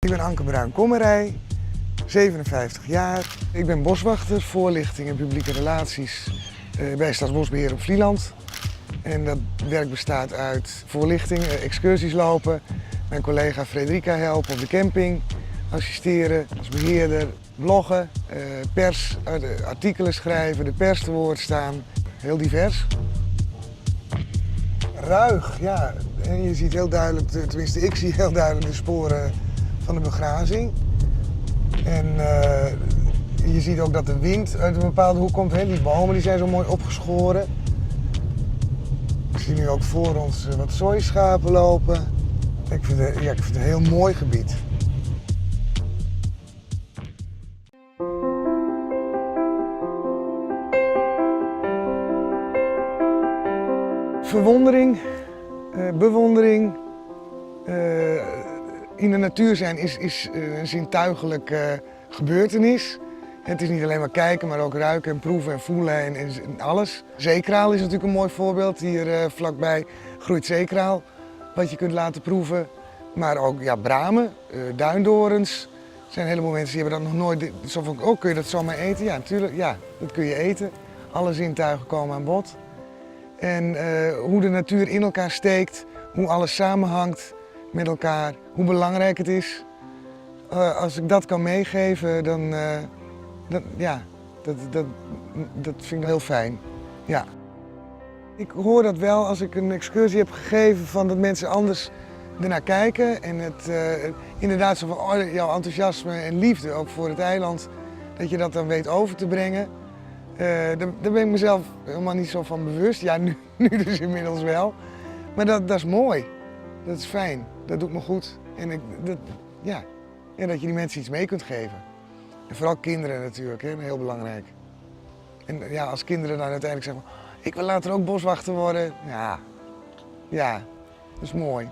Ik ben Anke Bruin-Kommerij, 57 jaar. Ik ben boswachter, voorlichting en publieke relaties bij Staatsbosbeheer op Vlieland. En dat werk bestaat uit voorlichting, excursies lopen, mijn collega Frederika helpen op de camping, assisteren als beheerder, bloggen, pers, artikelen schrijven, de pers te woord staan. Heel divers. Ruig, ja. En je ziet heel duidelijk, tenminste ik zie heel duidelijk de sporen van de begrazing. En je ziet ook dat de wind uit een bepaalde hoek komt. Hè? Die bomen die zijn zo mooi opgeschoren. Ik zie nu ook voor ons wat sojaschapen lopen. Ik vind het, ja, ik vind het een heel mooi gebied. Verwondering, bewondering. In de natuur zijn is een zintuigelijke gebeurtenis. Het is niet alleen maar kijken, maar ook ruiken en proeven en voelen en alles. Zeekraal is natuurlijk een mooi voorbeeld. Hier vlakbij groeit zeekraal, wat je kunt laten proeven. Maar ook ja, bramen, duindorens. Er zijn een heleboel mensen die hebben dat nog nooit... Zo van, oh, kun je dat zomaar eten? Ja, natuurlijk. Ja, dat kun je eten. Alle zintuigen komen aan bod. En hoe de natuur in elkaar steekt, hoe alles samenhangt met elkaar, hoe belangrijk het is. Als ik dat kan meegeven, dan, dat, ja, dat, dat, dat vind ik heel fijn. Ja. Ik hoor dat wel als ik een excursie heb gegeven van dat mensen anders ernaar kijken. En het inderdaad zo van, oh, jouw enthousiasme en liefde ook voor het eiland, dat je dat dan weet over te brengen. Daar ben ik mezelf helemaal niet zo van bewust. Ja, nu dus inmiddels wel. Maar dat is mooi. Dat is fijn. Dat doet me goed. En ik, dat, ja. Ja, dat je die mensen iets mee kunt geven. En vooral kinderen natuurlijk, hè, heel belangrijk. En ja, als kinderen dan uiteindelijk zeggen, ik wil later ook boswachter worden. Ja, ja, dat is mooi.